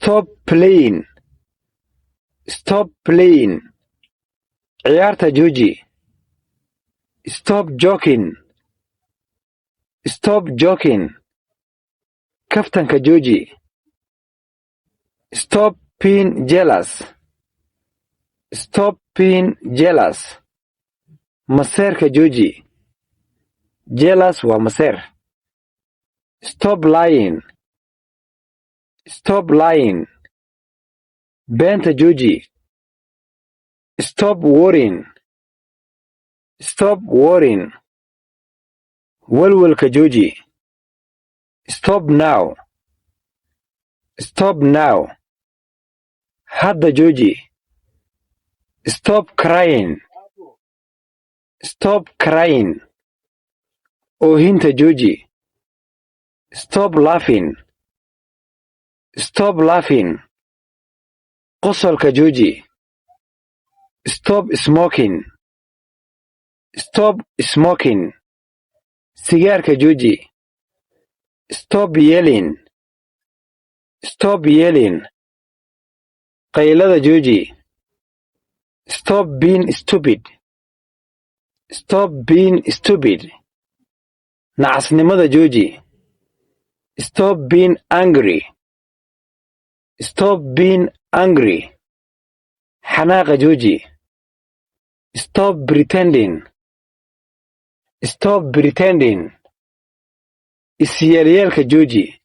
Stop playing. Stop playing. ciyaarta jooji. Stop joking. Stop joking. kaftanka jooji. Stop being jealous. Stop being jealous. maseerka jooji. Jealous waa maseer. Stop lying. Stop lying. beenta jooji. Stop worrying. Stop worrying. walwalka jooji. Stop now. Stop now. hadda jooji. Stop crying. Stop crying. oohinta jooji. Stop laughing. Stop laughing. qosolka jooji. Stop smoking. Stop smoking. sigaarka jooji. Stop yelling. Stop yelling. qaylada jooji. Stop being stupid. Stop being stupid. nacasnimada jooji. Stop being angry. Stop being angry. xanaaqa jooji. Stop pretending. Stop pretending. isyeelyeelka jooji.